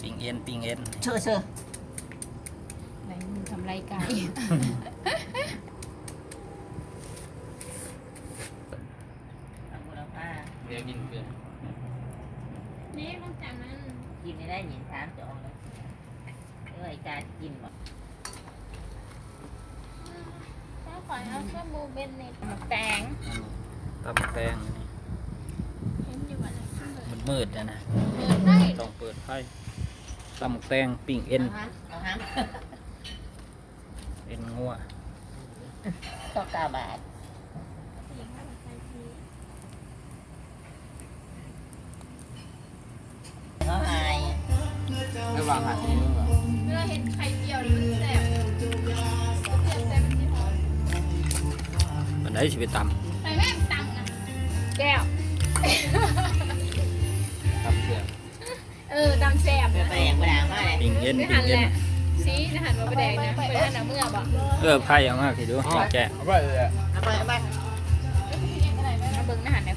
ປີ້ງເອັນ ປີ້ງເອັນ ເຊີ ເຊີ ໄດ້ມືທຳລາຍກາຍ. ດຽວກິນເກືອ ນີ້ ມັນຈາກນັ້ນ ກິນໄດ້ຍິນຖາມຈະອອກແລ້ວ ເອີຍ ກາກິນບໍ່? ຂ້ອຍເອົາເຄື່ອງໝູເບັນນີ້ ໝາກແຕງ ຕຳໝາກແຕງ ເຫັນຢູ່ວ່າ ມືດໆ ນະ ມືດໄດ້ ຕ້ອງເປີດໄຟ ຕຳໝາກແຕງ ປີ້ງເອັນ ເອົາຫາ ເອັນງົວ ຊາວເກົ້າບາດ. ເຮົາຫາຍ ລະຫວ່າງຫາທີ່ ເວລາເຮັດໄຂ່ຈຽວນີ້ມັນແຊບ ແຊບ ແຊບມັນຊິຫອມ. ປານໃດຊິໄປຕຳ ໄປແມ່ນຕຳນະ ແກ້ວ ຕຳແຊບ ເອີ ຕຳແຊບ ປາແດກບໍ່ໄດ້ເອົາມາເລີຍ ປີ້ງເອັນ ປີ້ງເອັນ ຊີ້ນະຫັ້ນວ່າປາແດກນະ ເພິ່ນຫັ້ນເອົາເມືອບໍ່? ເອີ ໄຜ່ເອົາມາຊິດູ ແຈກ ເອົາໄປເລີຍ ເອົາໄປ ເອົາໄປ ມາເບິ່ງນະຫັ້ນນະ